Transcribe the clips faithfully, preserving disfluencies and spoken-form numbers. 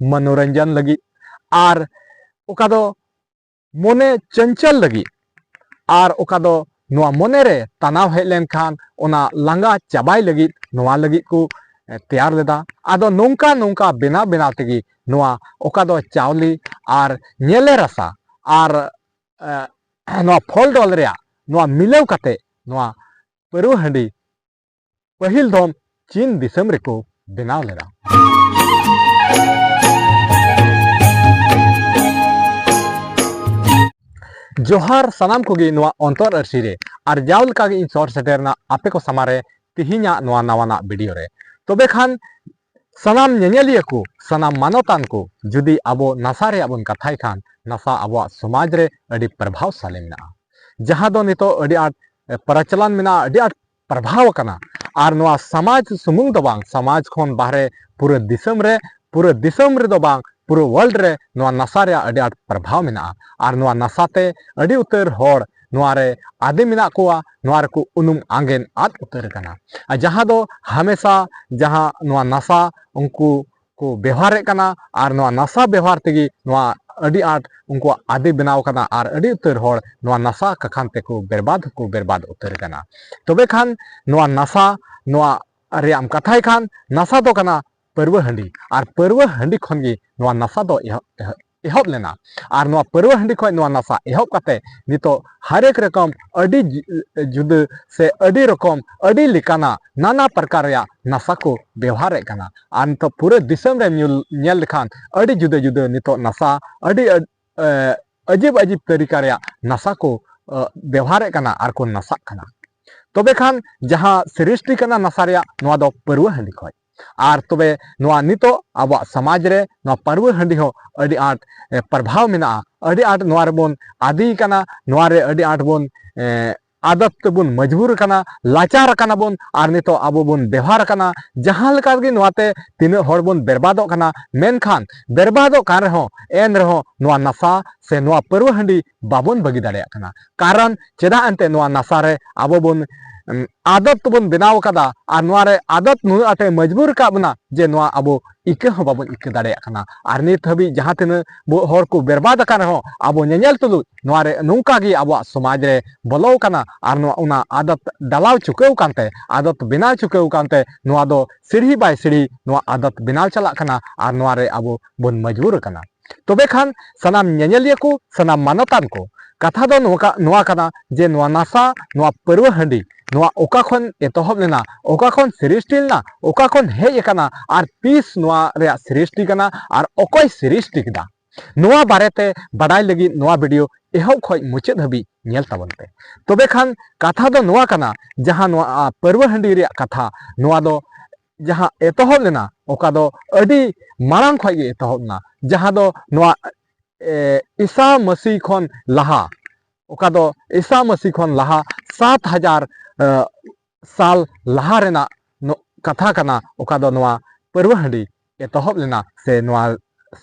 ᱢᱚᱱᱳᱨᱚᱧᱡᱚᱱ ᱞᱟᱹᱜᱤᱫ, ᱟᱨ ᱚᱠᱟ ᱫᱚ ᱢᱚᱱᱮ ᱪᱚᱧᱪᱚᱞ ᱞᱟᱹᱜᱤᱫ, ᱟᱨ ᱚᱠᱟ ᱫᱚ ᱱᱚᱣᱟ ᱢᱚᱱᱮ ᱨᱮ ᱛᱟᱱᱟᱣ ᱦᱮᱡ ᱞᱮᱱᱠᱷᱟᱱ ᱚᱱᱟ ᱞᱟᱸᱜᱟ ᱪᱟᱵᱟᱭ ᱞᱟᱹᱜᱤᱫ, ᱱᱚᱣᱟ ᱞᱟᱹᱜᱤᱫ ᱠᱚ, ᱮ, ᱛᱮᱭᱟᱨ ᱞᱮᱫᱟ᱾ ᱟᱫᱚ ᱱᱚᱝᱠᱟ ᱱᱚᱝᱠᱟ ᱵᱮᱱᱟᱣ ᱵᱮᱱᱟᱣ ᱛᱮᱜᱮ ᱱᱚᱣᱟ ᱚᱠᱟ ᱫᱚ ᱪᱟᱣᱞᱮ ᱟᱨ ᱧᱮᱞᱮ ᱨᱟᱥᱟ ᱟᱨ, ᱮ, ᱱᱚᱣᱟ ᱯᱷᱚᱞ ᱰᱚᱞ ᱨᱮᱭᱟᱜ ᱱᱚᱣᱟ ᱢᱤᱞᱟᱹᱣ ᱠᱟᱛᱮ ᱱᱚᱣᱟ ᱯᱟᱹᱨᱣᱟᱹ ᱦᱟᱺᱰᱤ ᱯᱟᱹᱦᱤᱞ ᱫᱚᱢ ᱪᱤᱱ ᱫᱤᱥᱚᱢ ᱨᱮᱠᱚ ᱵᱮᱱᱟᱣ ᱞᱮᱫᱟ᱾ ᱡᱚᱦᱟᱨ ᱥᱟᱱᱟᱢ ᱠᱚᱜᱮ ᱱᱚᱣᱟ ᱚᱱᱛᱚᱨ ᱟᱹᱨᱥᱤ ᱨᱮ, ᱟᱨ ᱡᱟᱣ ᱞᱮᱠᱟᱜᱮ ᱤᱧ ᱥᱚᱦᱚᱨ ᱥᱮᱴᱮᱨ ᱮᱱᱟ ᱟᱯᱮ ᱠᱚ ᱥᱟᱢᱟᱝ ᱨᱮ ᱛᱮᱦᱮᱧᱟᱜ ᱱᱚᱣᱟ ᱱᱟᱣᱟᱱᱟᱜ ᱵᱷᱤᱰᱤᱭᱳ ᱨᱮ᱾ ᱛᱚᱵᱮ ᱠᱷᱟᱱ ᱥᱟᱱᱟᱢ ᱧᱮᱧᱮᱞᱤᱭᱟᱹ ᱠᱚ, ᱥᱟᱱᱟᱢ ᱢᱟᱱᱚᱛᱟᱱ ᱠᱚ, ᱡᱩᱫᱤ ᱟᱵᱚ ᱱᱟᱥᱟ ᱨᱮᱭᱟᱜ ᱵᱚᱱ ᱠᱟᱛᱷᱟᱭ ᱠᱷᱟᱱ, ᱱᱟᱥᱟ ᱟᱵᱚᱣᱟᱜ ᱥᱚᱢᱟᱡᱽ ᱨᱮ ᱟᱹᱰᱤ ᱯᱨᱚᱵᱷᱟᱵᱽᱥᱟᱞᱤ ᱢᱮᱱᱟᱜᱼᱟ, ᱡᱟᱦᱟᱸ ᱫᱚ ᱱᱤᱛᱚᱜ ᱟᱹᱰᱤ ᱟᱸᱴ, ᱮ, ᱯᱨᱚᱪᱚᱞᱚᱱ ᱢᱮᱱᱟᱜᱼᱟ, ᱟᱹᱰᱤ ᱟᱸᱴ ᱯᱨᱚᱵᱷᱟᱣ ᱟᱠᱟᱱᱟ᱾ ᱟᱨ ᱱᱚᱣᱟ ᱥᱚᱢᱟᱡᱽ ᱥᱩᱢᱩᱝ ᱫᱚ ᱵᱟᱝ, ᱥᱚᱢᱟᱡᱽ ᱠᱷᱚᱱ ᱵᱟᱦᱨᱮ ᱯᱩᱨᱟᱹ ᱫᱤᱥᱚᱢ ᱨᱮ, ᱯᱩᱨᱟᱹ ᱫᱤᱥᱚᱢ ᱨᱮᱫᱚ ᱵᱟᱝ, ᱯᱩᱨᱟᱹ ᱣᱟᱨᱞᱰ ᱨᱮ ᱱᱚᱣᱟ ᱱᱟᱥᱟ ᱨᱮᱭᱟᱜ ᱟᱹᱰᱤ ᱟᱸᱴ ᱯᱨᱚᱵᱷᱟᱣ ᱢᱮᱱᱟᱜᱼᱟ᱾ ᱟᱨ ᱱᱚᱣᱟ ᱱᱟᱥᱟ ᱛᱮ ᱟᱹᱰᱤ ᱩᱛᱟᱹᱨ ᱦᱚᱲ ᱱᱚᱣᱟ ᱨᱮ ᱟᱫᱮ ᱢᱮᱱᱟᱜ ᱠᱚᱣᱟ, ᱱᱚᱣᱟ ᱨᱮᱠᱚ ᱩᱱᱩᱢ ᱟᱸᱜᱮᱱ ᱟᱫ ᱩᱛᱟᱹᱨ ᱟᱠᱟᱱᱟ᱾ ᱟᱨ ᱡᱟᱦᱟᱸ ᱫᱚ ᱦᱟᱢᱮᱥᱟ ᱡᱟᱦᱟᱸ ᱱᱚᱣᱟ ᱱᱟᱥᱟ ᱩᱱᱠᱩ ᱠᱚ ᱵᱮᱣᱦᱟᱨᱮᱫ ᱠᱟᱱᱟ, ᱟᱨ ᱱᱚᱣᱟ ᱱᱟᱥᱟ ᱵᱮᱣᱦᱟᱨ ᱛᱮᱜᱮ ᱱᱚᱣᱟ ᱟᱹᱰᱤ ᱟᱸᱴ ᱩᱱᱠᱩᱣᱟᱜ ᱟᱫᱮ ᱵᱮᱱᱟᱣ ᱠᱟᱱᱟ, ᱟᱨ ᱟᱹᱰᱤ ᱩᱛᱟᱹᱨ ᱦᱚᱲ ᱱᱚᱣᱟ ᱱᱟᱥᱟ ᱠᱟᱠᱷᱟᱱ ᱛᱮᱠᱚ ᱵᱮᱨᱵᱟᱫᱽ ᱦᱚᱸᱠᱚ ᱵᱮᱨᱵᱟᱫᱽ ᱩᱛᱟᱹᱨ ᱠᱟᱱᱟ᱾ ᱛᱚᱵᱮ ᱠᱷᱟᱱ ᱱᱚᱣᱟ ᱱᱟᱥᱟ, ᱱᱚᱣᱟ ᱨᱮᱭᱟᱜ ᱮᱢ ᱠᱟᱛᱷᱟᱭ ᱠᱷᱟᱱ, ᱱᱟᱥᱟ ᱫᱚ ᱠᱟᱱᱟ ᱯᱟᱹᱨᱣᱟᱹ ᱦᱟᱺᱰᱤ, ᱟᱨ ᱯᱟᱹᱨᱣᱟᱹ ᱦᱟᱺᱰᱤ ᱠᱷᱚᱱ ᱜᱮ ᱱᱚᱣᱟ ᱱᱟᱥᱟ ᱫᱚ ᱮᱦᱚᱵ, ᱮᱦᱚᱵ, ᱮᱦᱚᱵ ᱞᱮᱱᱟ᱾ ᱟᱨ ᱱᱚᱣᱟ ᱯᱟᱹᱨᱣᱟᱹ ᱦᱟᱺᱰᱤ ᱠᱷᱚᱱ ᱱᱚᱣᱟ ᱱᱟᱥᱟ ᱮᱦᱚᱵ ᱠᱟᱛᱮ ᱱᱤᱛᱚᱜ ᱦᱟᱨᱮᱠ ᱨᱚᱠᱚᱢ ᱟᱹᱰᱤ ᱡᱩ-, ᱡᱩᱫᱟᱹ ᱥᱮ ᱟᱹᱰᱤ ᱨᱚᱠᱚᱢ ᱟᱹᱰᱤ ᱞᱮᱠᱟᱱᱟᱜ ᱱᱟᱱᱟ ᱯᱨᱚᱠᱟᱨ ᱨᱮᱭᱟᱜ ᱱᱟᱥᱟ ᱠᱚ ᱵᱮᱣᱦᱟᱨᱮᱫ ᱠᱟᱱᱟ᱾ ᱟᱨ ᱱᱤᱛᱚᱜ ᱯᱩᱨᱟᱹ ᱫᱤᱥᱚᱢ ᱨᱮᱢ ᱧᱩᱞ-, ᱧᱮᱞ ᱞᱮᱠᱷᱟᱱ ᱟᱹᱰᱤ ᱡᱩᱫᱟᱹ ᱡᱩᱫᱟᱹ ᱱᱤᱛᱚᱜ ᱱᱟᱥᱟ ᱟᱹᱰᱤ ᱟᱹᱰ-, ᱮ, ᱟᱹᱡᱤᱵ ᱟᱹᱡᱤᱵ ᱛᱟᱹᱨᱤᱠᱟ ᱨᱮᱭᱟᱜ ᱱᱟᱥᱟ ᱠᱚ, ᱮ, ᱵᱮᱣᱦᱟᱨᱮᱫ ᱠᱟᱱᱟ ᱟᱨ ᱠᱚ ᱱᱟᱥᱟᱜ ᱠᱟᱱᱟ᱾ ᱛᱚᱵᱮ ᱠᱷᱟᱱ ᱡᱟᱦᱟᱸ ᱥᱨᱤᱥᱴᱤ ᱠᱟᱱᱟ ᱱᱟᱥᱟ ᱨᱮᱭᱟᱜ, ᱱᱚᱣᱟ ᱫᱚ ᱯᱟᱹᱨᱣᱟᱹ ᱦᱟᱺᱰᱤ ᱠᱷᱚᱱ᱾ ᱟᱨ ᱛᱚᱵᱮ ᱱᱚᱣᱟ ᱱᱤᱛᱚᱜ ᱟᱵᱚᱣᱟᱜ ᱥᱚᱢᱟᱡᱽ ᱨᱮ ᱱᱚᱣᱟ ᱯᱟᱹᱨᱣᱟᱹ ᱦᱟᱺᱰᱤ ᱦᱚᱸ ᱟᱹᱰᱤ ᱟᱸᱴ, ᱮ, ᱯᱨᱚᱵᱷᱟᱣ ᱢᱮᱱᱟᱜᱼᱟ, ᱟᱹᱰᱤ ᱟᱸᱴ ᱱᱚᱣᱟ ᱨᱮᱵᱚᱱ ᱟᱫᱤ ᱠᱟᱱᱟ, ᱱᱚᱣᱟ ᱨᱮ ᱟᱹᱰᱤ ᱟᱸᱴ ᱵᱚᱱ, ᱮ, ᱟᱫᱚᱛ ᱛᱮᱵᱚᱱ ᱢᱚᱡᱽᱵᱩᱨ ᱟᱠᱟᱱᱟ, ᱞᱟᱪᱟᱨ ᱟᱠᱟᱱᱟ ᱵᱚᱱ, ᱟᱨ ᱱᱤᱛᱚᱜ ᱟᱵᱚ ᱵᱚᱱ ᱵᱮᱣᱦᱟᱨ ᱟᱠᱟᱱᱟ᱾ ᱡᱟᱦᱟᱸ ᱞᱮᱠᱟ ᱨᱮᱜᱮ ᱱᱚᱣᱟᱛᱮ ᱛᱤᱱᱟᱹᱜ ᱦᱚᱲ ᱵᱚᱱ ᱵᱮᱨᱵᱟᱫᱚᱜ ᱠᱟᱱᱟ, ᱢᱮᱱᱠᱷᱟᱱ ᱵᱮᱨᱵᱟᱫᱚᱜ ᱠᱟᱱ ᱨᱮᱦᱚᱸ, ᱮᱱ ᱨᱮᱦᱚᱸ ᱱᱚᱣᱟ ᱱᱟᱥᱟ ᱥᱮ ᱱᱚᱣᱟ ᱯᱟᱹᱨᱣᱟᱹ ᱦᱟᱺᱰᱤ ᱵᱟᱵᱚᱱ ᱵᱟᱹᱜᱤ ᱫᱟᱲᱮᱭᱟᱜ ᱠᱟᱱᱟ᱾ ᱠᱟᱨᱚᱱ ᱪᱮᱫᱟᱜ ᱮᱱᱛᱮ ᱱᱚᱣᱟ ᱱᱟᱥᱟ ᱨᱮ ᱟᱵᱚ ᱵᱚᱱ ᱟᱫᱚᱛ ᱵᱚᱱ ᱵᱮᱱᱟᱣ ᱟᱠᱟᱫᱟ, ᱟᱨ ᱱᱚᱣᱟ ᱨᱮ ᱟᱫᱚᱛ ᱱᱩᱱᱟᱹᱜ ᱟᱸᱴᱮ ᱢᱚᱡᱽᱵᱩᱨ ᱟᱠᱟᱫ ᱵᱚᱱᱟ ᱡᱮ ᱱᱚᱣᱟ ᱟᱵᱚ ᱤᱠᱟᱹ ᱦᱚᱸ ᱵᱟᱵᱚᱱ ᱤᱠᱟᱹ ᱫᱟᱲᱮᱭᱟᱜ ᱠᱟᱱᱟ᱾ ᱟᱨ ᱱᱤᱛ ᱦᱟᱹᱵᱤᱡ ᱡᱟᱦᱟᱸ ᱛᱤᱱᱟᱹᱜ ᱵᱚ-, ᱦᱚᱲ ᱠᱚ ᱵᱮᱨᱵᱟᱫ ᱟᱠᱟᱱ ᱨᱮᱦᱚᱸ, ᱟᱵᱚ ᱧᱮᱧᱮᱞ ᱛᱩᱞᱩᱡ ᱱᱚᱣᱟ ᱨᱮ ᱱᱚᱝᱠᱟ ᱜᱮ ᱟᱵᱚᱣᱟᱜ ᱥᱚᱢᱟᱡᱽ ᱨᱮ ᱵᱚᱞᱚ ᱟᱠᱟᱱᱟ᱾ ᱟᱨ ᱱᱚᱣᱟ, ᱚᱱᱟ ᱟᱫᱚᱛ ᱰᱟᱞᱟᱣ ᱪᱩᱠᱟᱹᱣ ᱠᱟᱱᱛᱮ, ᱟᱫᱚᱛ ᱵᱮᱱᱟᱣ ᱪᱩᱠᱟᱹᱣ ᱠᱟᱱᱛᱮ, ᱱᱚᱣᱟ ᱫᱚ ᱥᱤᱲᱦᱤ ᱵᱟᱭ ᱥᱤᱲᱦᱤ ᱱᱚᱣᱟ ᱟᱫᱚᱛ ᱵᱮᱱᱟᱣ ᱪᱟᱞᱟᱜ ᱠᱟᱱᱟ, ᱟᱨ ᱱᱚᱣᱟ ᱨᱮ ᱟᱵᱚ ᱵᱚᱱ ᱢᱚᱡᱽᱵᱩᱨ ᱟᱠᱟᱱᱟ᱾ ᱛᱚᱵᱮ ᱠᱷᱟᱱ ᱥᱟᱱᱟᱢ ᱧᱮᱧᱮᱞᱤᱭᱟᱹ ᱠᱚ, ᱥᱟᱱᱟᱢ ᱢᱟᱱᱚᱛᱟᱱ ᱠᱚ, ᱠᱟᱛᱷᱟ ᱫᱚ ᱱᱚᱝᱠᱟ, ᱱᱚᱣᱟ ᱠᱟᱱᱟ ᱡᱮ ᱱᱚᱣᱟ ᱱᱟᱥᱟ, ᱱᱚᱣᱟ ᱯᱟᱹᱨᱣᱟᱹ ᱦᱟᱺᱰᱤ, ᱱᱚᱣᱟ ᱚᱠᱟ ᱠᱷᱚᱱ ᱮᱛᱚᱦᱚᱵ ᱞᱮᱱᱟ, ᱚᱠᱟ ᱠᱷᱚᱱ ᱥᱨᱤᱥᱴᱤ ᱞᱮᱱᱟ, ᱚᱠᱟ ᱠᱷᱚᱱ ᱦᱮᱡ ᱟᱠᱟᱱᱟ, ᱟᱨ ᱛᱤᱥ ᱱᱚᱣᱟ ᱨᱮᱭᱟᱜ ᱥᱨᱤᱥᱴᱤ ᱠᱟᱱᱟ, ᱟᱨ ᱚᱠᱚᱭ ᱥᱨᱤᱥᱴᱤ ᱠᱮᱫᱟ, ᱱᱚᱣᱟ ᱵᱟᱨᱮᱛᱮ ᱵᱟᱰᱟᱭ ᱞᱟᱹᱜᱤᱫ ᱱᱚᱣᱟ ᱵᱷᱤᱰᱤᱭᱳ ᱮᱦᱚᱵ ᱠᱷᱚᱱ ᱢᱩᱪᱟᱹᱫ ᱦᱟᱹᱵᱤᱡ ᱧᱮᱞ ᱛᱟᱵᱚᱱ ᱯᱮ᱾ ᱛᱚᱵᱮ ᱠᱷᱟᱱ ᱠᱟᱛᱷᱟ ᱫᱚ ᱱᱚᱣᱟ ᱠᱟᱱᱟ, ᱡᱟᱦᱟᱸ ᱱᱚᱣᱟ, ᱟ, ᱯᱟᱹᱨᱣᱟᱹ ᱦᱟᱺᱰᱤ ᱨᱮᱭᱟᱜ ᱠᱟᱛᱷᱟ, ᱱᱚᱣᱟ ᱫᱚ ᱡᱟᱦᱟᱸ ᱮᱛᱚᱦᱚᱵ ᱞᱮᱱᱟ, ᱚᱠᱟ ᱫᱚ ᱟᱹᱰᱤ ᱢᱟᱲᱟᱝ ᱠᱷᱚᱱ ᱜᱮ ᱮᱛᱚᱦᱚᱵ ᱮᱱᱟ, ᱡᱟᱦᱟᱸ ᱫᱚ ᱱᱚᱣᱟ, ᱮ, ᱤᱥᱟ ᱢᱟᱹᱥᱤ ᱠᱷᱚᱱ ᱞᱟᱦᱟ, ᱚᱠᱟ ᱫᱚ ᱤᱥᱟ ᱢᱟᱹᱥᱤ ᱠᱷᱚᱱ ᱞᱟᱦᱟ ᱥᱟᱛ ᱦᱟᱡᱟᱨ, ᱮ, ᱥᱟᱞ ᱞᱟᱦᱟ ᱨᱮᱱᱟᱜ ᱱᱚ-, ᱠᱟᱛᱷᱟ ᱠᱟᱱᱟ, ᱚᱠᱟ ᱫᱚ ᱱᱚᱣᱟ ᱯᱟᱹᱨᱣᱟᱹ ᱦᱟᱺᱰᱤ ᱮᱛᱚᱦᱚᱵ ᱞᱮᱱᱟ ᱥᱮ ᱱᱚᱣᱟ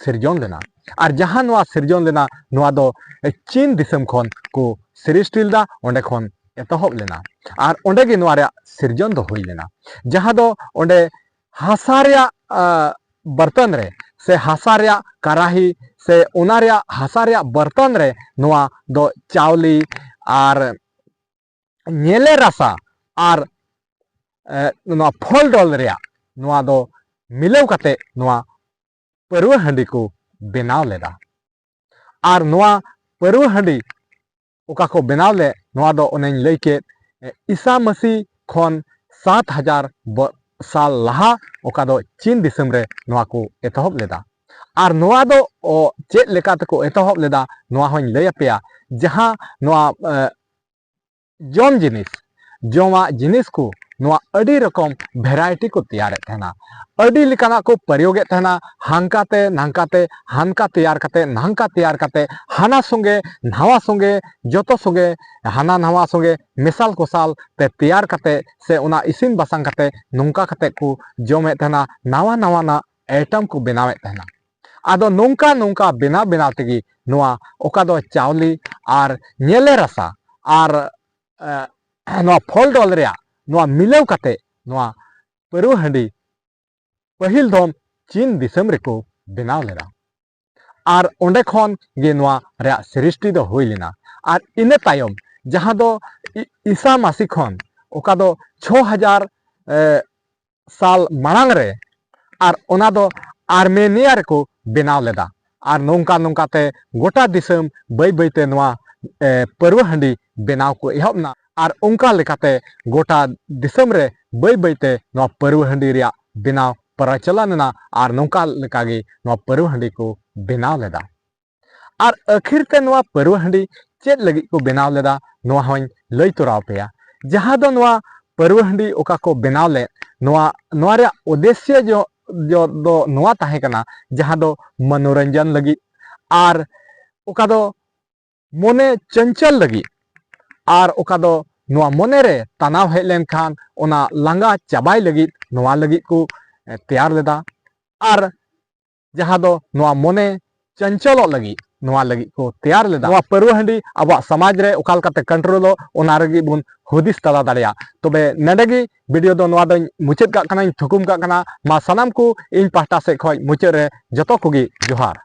ᱥᱤᱨᱡᱚᱱ ᱞᱮᱱᱟ᱾ ᱟᱨ ᱡᱟᱦᱟᱸ ᱱᱚᱣᱟ ᱥᱤᱨᱡᱚᱱ ᱞᱮᱱᱟ, ᱱᱚᱣᱟ ᱫᱚ ᱪᱤᱱ ᱫᱤᱥᱚᱢ ᱠᱷᱚᱱ ᱠᱚ ᱥᱨᱤᱥᱴᱤ ᱞᱮᱫᱟ, ᱚᱸᱰᱮ ᱠᱷᱚᱱ ᱮᱛᱚᱦᱚᱵ ᱞᱮᱱᱟ᱾ ᱟᱨ ᱚᱸᱰᱮ ᱜᱮ ᱱᱚᱣᱟ ᱨᱮᱭᱟᱜ ᱥᱤᱨᱡᱚᱱ ᱫᱚ ᱦᱩᱭ ᱞᱮᱱᱟ, ᱡᱟᱦᱟᱸ ᱫᱚ ᱚᱸᱰᱮ ᱦᱟᱥᱟ ᱨᱮᱭᱟᱜ, ᱟ, ᱵᱟᱨᱛᱚᱱ ᱨᱮ ᱥᱮ ᱦᱟᱥᱟ ᱨᱮᱭᱟᱜ ᱠᱟᱨᱟᱦᱤ ᱥᱮ ᱚᱱᱟ ᱨᱮᱭᱟᱜ ᱦᱟᱥᱟ ᱨᱮᱭᱟᱜ ᱵᱟᱨᱛᱚᱱ ᱨᱮ ᱱᱚᱣᱟ ᱫᱚ ᱪᱟᱣᱞᱮ ᱟᱨ ᱧᱮᱞᱮ ᱨᱟᱥᱟ ᱟᱨ, ᱮ, ᱱᱚᱣᱟ ᱯᱷᱚᱞ ᱰᱚᱞ ᱨᱮᱭᱟᱜ ᱱᱚᱣᱟ ᱫᱚ ᱢᱤᱞᱟᱹᱣ ᱠᱟᱛᱮ ᱱᱚᱣᱟ ᱯᱟᱹᱨᱣᱟᱹ ᱦᱟᱺᱰᱤ ᱠᱚ ᱵᱮᱱᱟᱣ ᱞᱮᱫᱟ᱾ ᱟᱨ ᱱᱚᱣᱟ ᱯᱟᱹᱨᱣᱟᱹ ᱦᱟᱺᱰᱤ ᱚᱠᱟ ᱠᱚ ᱵᱮᱱᱟᱣ ᱞᱮᱫ, ᱱᱚᱣᱟ ᱫᱚ ᱚᱱᱮᱧ ᱞᱟᱹᱭ ᱠᱮᱫ, ᱮ, ᱤᱥᱟ ᱢᱟᱹᱥᱤ ᱠᱷᱚᱱ ᱥᱟᱛ ᱦᱟᱡᱟᱨ ᱵᱚ-, ᱥᱟᱞ ᱞᱟᱦᱟ, ᱚᱠᱟ ᱫᱚ ᱪᱤᱱ ᱫᱤᱥᱚᱢ ᱨᱮ ᱱᱚᱣᱟ ᱠᱚ ᱮᱛᱚᱦᱚᱵ ᱞᱮᱫᱟ᱾ ᱟᱨ ᱱᱚᱣᱟ ᱫᱚ, ᱚ, ᱪᱮᱫ ᱞᱮᱠᱟ ᱛᱮᱠᱚ ᱮᱛᱚᱦᱚᱵ ᱞᱮᱫᱟ, ᱱᱚᱣᱟ ᱦᱚᱸᱧ ᱞᱟᱹᱭ ᱟᱯᱮᱭᱟ᱾ ᱡᱟᱦᱟᱸ ᱱᱚᱣᱟ, ᱮ, ᱡᱚᱢ ᱡᱤᱱᱤᱥ, ᱡᱚᱢᱟᱜ ᱡᱤᱱᱤᱥ ᱠᱚ, ᱱᱚᱣᱟ ᱟᱹᱰᱤ ᱨᱚᱠᱚᱢ ᱵᱷᱮᱨᱟᱭᱴᱤ ᱠᱚ ᱛᱮᱭᱟᱨᱮᱫ ᱛᱟᱦᱮᱱᱟ, ᱟᱹᱰᱤ ᱞᱮᱠᱟᱱᱟᱜ ᱠᱚ ᱯᱨᱚᱭᱳᱜᱮᱫ ᱛᱟᱦᱮᱱᱟ, ᱦᱟᱱᱠᱟᱛᱮ ᱱᱟᱝᱠᱟᱛᱮ, ᱦᱟᱱᱠᱟ ᱛᱮᱭᱟᱨ ᱠᱟᱛᱮ ᱱᱟᱝᱠᱟ ᱛᱮᱭᱟᱨ ᱠᱟᱛᱮ, ᱦᱟᱱᱟ ᱥᱚᱸᱜᱮ ᱱᱟᱣᱟ ᱥᱚᱸᱜᱮ, ᱡᱚᱛᱚ ᱥᱚᱸᱜᱮ ᱦᱟᱱᱟ ᱱᱟᱣᱟ ᱥᱚᱸᱜᱮ ᱢᱮᱥᱟᱞ ᱠᱚᱥᱟᱞ ᱛᱮ ᱛᱮᱭᱟᱨ ᱠᱟᱛᱮ ᱥᱮ ᱚᱱᱟ ᱤᱥᱤᱱ ᱵᱟᱥᱟᱝ ᱠᱟᱛᱮ ᱱᱚᱝᱠᱟ ᱠᱟᱛᱮ ᱠᱚ ᱡᱚᱢᱮᱫ ᱛᱟᱦᱮᱱᱟ ᱱᱟᱣᱟ ᱱᱟᱣᱟᱱᱟᱜ ᱟᱭᱴᱮᱢ ᱠᱚ ᱵᱮᱱᱟᱣᱮᱫ ᱛᱟᱦᱮᱱᱟ᱾ ᱟᱫᱚ ᱱᱚᱝᱠᱟ ᱱᱚᱝᱠᱟ ᱵᱮᱱᱟᱣ ᱵᱮᱱᱟᱣ ᱛᱮᱜᱮ ᱱᱚᱣᱟ ᱚᱠᱟ ᱫᱚ ᱪᱟᱣᱞᱮ ᱟᱨ ᱧᱮᱞᱮ ᱨᱟᱥᱟ ᱟᱨ, ᱮ, ᱱᱚᱣᱟ ᱯᱷᱚᱞ ᱰᱚᱞ ᱨᱮᱭᱟᱜ ᱱᱚᱣᱟ ᱢᱤᱞᱟᱹᱣ ᱠᱟᱛᱮ ᱱᱚᱣᱟ ᱯᱟᱹᱨᱣᱟᱹ ᱦᱟᱺᱰᱤ ᱯᱟᱹᱦᱤᱞ ᱫᱚᱢ ᱪᱤᱱ ᱫᱤᱥᱚᱢ ᱨᱮᱠᱚ ᱵᱮᱱᱟᱣ ᱞᱮᱫᱟ᱾ ᱟᱨ ᱚᱸᱰᱮ ᱠᱷᱚᱱ ᱜᱮ ᱱᱚᱣᱟ ᱨᱮᱭᱟᱜ ᱥᱨᱤᱥᱴᱤ ᱫᱚ ᱦᱩᱭ ᱞᱮᱱᱟ᱾ ᱟᱨ ᱤᱱᱟᱹ ᱛᱟᱭᱚᱢ ᱡᱟᱦᱟᱸ ᱫᱚ ᱤ- ᱤᱥᱟ ᱢᱟᱥᱤ ᱠᱷᱚᱱ, ᱚᱠᱟ ᱫᱚ ᱪᱷᱚ ᱦᱟᱡᱟᱨ ᱮ, ᱥᱟᱞ ᱢᱟᱲᱟᱝ ᱨᱮ, ᱟᱨ ᱚᱱᱟ ᱫᱚ ᱟᱨᱢᱮᱱᱤᱭᱟ ᱨᱮᱠᱚ ᱵᱮᱱᱟᱣ ᱞᱮᱫᱟ᱾ ᱟᱨ ᱱᱚᱝᱠᱟ ᱱᱚᱝᱠᱟ ᱛᱮ ᱜᱚᱴᱟ ᱫᱤᱥᱚᱢ ᱵᱟᱹᱭ ᱵᱟᱹᱭ ᱛᱮ ᱱᱚᱣᱟ ᱮ, ᱯᱟᱹᱨᱣᱟᱹ ᱦᱟᱺᱰᱤ ᱵᱮᱱᱟᱣ ᱠᱚ ᱮᱦᱚᱵ ᱮᱱᱟ᱾ ᱟᱨ ᱚᱱᱠᱟ ᱞᱮᱠᱟᱛᱮ ᱜᱚᱴᱟ ᱫᱤᱥᱚᱢ ᱨᱮ ᱵᱟᱹᱭ ᱵᱟᱹᱭ ᱛᱮ ᱱᱚᱣᱟ ᱯᱟᱹᱨᱣᱟᱹ ᱦᱟᱺᱰᱤ ᱨᱮᱭᱟᱜ ᱵᱮᱱᱟᱣ ᱯᱨᱚᱪᱚᱞᱚᱱ ᱮᱱᱟ᱾ ᱟᱨ ᱱᱚᱝᱠᱟ ᱞᱮᱠᱟᱜᱮ ᱱᱚᱣᱟ ᱯᱟᱹᱨᱣᱟᱹ ᱦᱟᱺᱰᱤ ᱠᱚ ᱵᱮᱱᱟᱣ ᱞᱮᱫᱟ᱾ ᱟᱨ ᱟᱹᱠᱷᱤᱨ ᱛᱮ ᱱᱚᱣᱟ ᱯᱟᱹᱨᱣᱟᱹ ᱦᱟᱺᱰᱤ ᱪᱮᱫ ᱞᱟᱹᱜᱤᱫ ᱠᱚ ᱵᱮᱱᱟᱣ ᱞᱮᱫᱟ, ᱱᱚᱣᱟ ᱦᱚᱸᱧ ᱞᱟᱹᱭ ᱛᱚᱨᱟ ᱟᱯᱮᱭᱟ᱾ ᱡᱟᱦᱟᱸ ᱫᱚ ᱱᱚᱣᱟ ᱯᱟᱹᱨᱣᱟᱹ ᱦᱟᱺᱰᱤ ᱚᱠᱟ ᱠᱚ ᱵᱮᱱᱟᱣ ᱞᱮᱫ, ᱱᱚᱣᱟ, ᱱᱚᱣᱟ ᱨᱮᱭᱟᱜ ᱩᱫᱽᱫᱮᱥᱭᱚ ᱡᱚ, ᱡᱚ ᱫᱚ ᱱᱚᱣᱟ ᱛᱟᱦᱮᱸ ᱠᱟᱱᱟ, ᱡᱟᱦᱟᱸ ᱫᱚ ᱢᱚᱱᱳᱨᱚᱧᱡᱚᱱ ᱞᱟᱹᱜᱤᱫ, ᱟᱨ ᱚᱠᱟ ᱫᱚ ᱢᱚᱱᱮ ᱪᱚᱧᱪᱚᱞ ᱞᱟᱹᱜᱤᱫ, ᱟᱨ ᱚᱠᱟ ᱫᱚ ᱱᱚᱣᱟ ᱢᱚᱱᱮ ᱨᱮ ᱛᱟᱱᱟᱣ ᱦᱮᱡ ᱞᱮᱱᱠᱷᱟᱱ ᱚᱱᱟ ᱞᱟᱸᱜᱟ ᱪᱟᱵᱟᱭ ᱞᱟᱹᱜᱤᱫ ᱱᱚᱣᱟ ᱞᱟᱹᱜᱤᱫ ᱠᱚ, ᱮ, ᱛᱮᱭᱟᱨ ᱞᱮᱫᱟ᱾ ᱟᱨ ᱡᱟᱦᱟᱸ ᱫᱚ ᱱᱚᱣᱟ ᱢᱚᱱᱮ ᱪᱚᱧᱪᱚᱞᱚᱜ ᱞᱟᱹᱜᱤᱫ ᱱᱚᱣᱟ ᱞᱟᱹᱜᱤᱫ ᱠᱚ ᱛᱮᱭᱟᱨ ᱞᱮᱫᱟ᱾ ᱱᱚᱣᱟ ᱯᱟᱹᱨᱣᱟᱹ ᱦᱟᱺᱰᱤ ᱟᱵᱚᱣᱟᱜ ᱥᱚᱢᱟᱡᱽ ᱨᱮ ᱚᱠᱟ ᱞᱮᱠᱟᱛᱮ ᱠᱚᱱᱴᱨᱳᱞᱚᱜ, ᱚᱱᱟ ᱞᱟᱹᱜᱤᱫ ᱵᱚᱱ ᱦᱩᱫᱤᱥ ᱛᱟᱞᱟ ᱫᱟᱲᱮᱭᱟᱜᱼᱟ᱾ ᱛᱚᱵᱮ ᱱᱚᱰᱮ ᱜᱮ ᱵᱷᱤᱰᱤᱭᱳ ᱫᱚ ᱱᱚᱣᱟ ᱫᱚᱧ ᱢᱩᱪᱟᱹᱫ ᱠᱟᱜ ᱠᱟᱱᱟᱧ, ᱛᱷᱩᱠᱩᱢ ᱠᱟᱜ ᱠᱟᱱᱟ᱾ ᱢᱟ ᱥᱟᱱᱟᱢ ᱠᱚ ᱤᱧ ᱯᱟᱦᱴᱟ ᱥᱮᱫ ᱠᱷᱚᱱ ᱢᱩᱪᱟᱹᱫ ᱨᱮ ᱡᱚᱛᱚ ᱠᱚᱜᱮ ᱡᱚᱦᱟᱨ᱾